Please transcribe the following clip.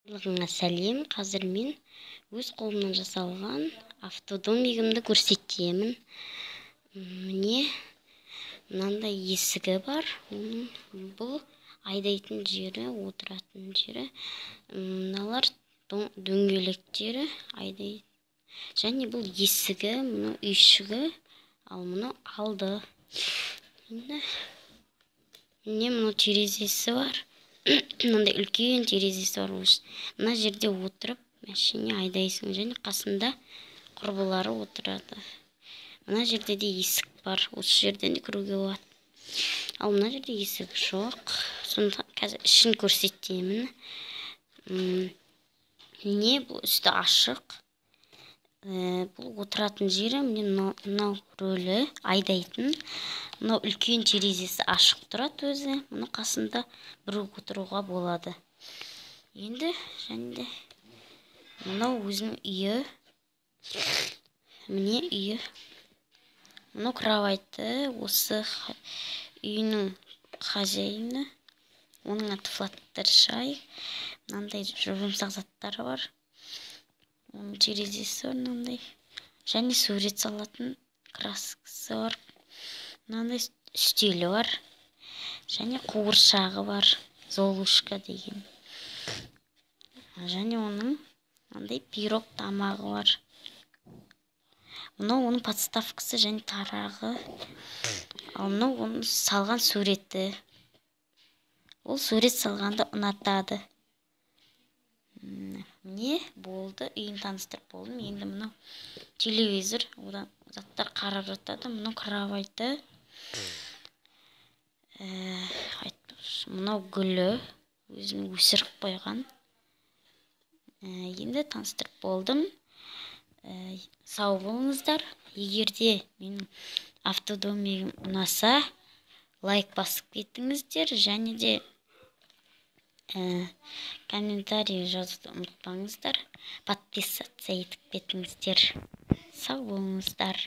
Барлығыңа сәлем! Қазір мен өз қолымнан жасалған автодомигімді көрсетемін. Міне, мынандай есігі бар оның, бұл айдайтын жері, отыратын жері, мыналар дөңгелектері айдай және бұл есігі, мынау үйшігі, ал мынау алды. Енді міне, мынау терезесі бар, мынандай үлкен терезесі бар. Мына жерде отырып машине айдайсың және қасында құрбылары отырады. Мына жерде де есік бар, осы жерден де кіруге болады, ал мына жерде есік жоқ. Сонда қазір ішін көрсетемін. Міне, бұл үсті ашық, бұл отыратын жері, міне, мынау рөлі айдайтын, мынау үлкен терезесі ашық тұрады өзі, мұны қасында біреу отыруға болады. Енді және де мынау өзінің үйі, міне, үйі, мынау кровати, осы үйінің хозяины, оның аты Флаттершай. Мынандай жұмсақ заттары бар, оның терезесі бар мынандай және сурет салатын краскасы бар, мынандай үстелі бар және қуыршағы бар, Золушка деген, және оның мынандай пирог тамағы бар. Мынау оның подставкасы және тарағы, ал мынау оның салған суреті, ол сурет салғанды ұнатады. Міне, болды, үйін таныстырып болдым. Енді мынау телевизор, одан заттар қарап жатады. Мынау кровати, мынау гүлі, өзінің өсіріп қойған. Енді таныстырып болдым, сау болыңыздар. Егер де менің автодомигім ұнаса, лайк басып кетіңіздер және де комментарий жазуды ұмытпаңыздар, подписаться етіп кетіңіздер. Сау болыңыздар.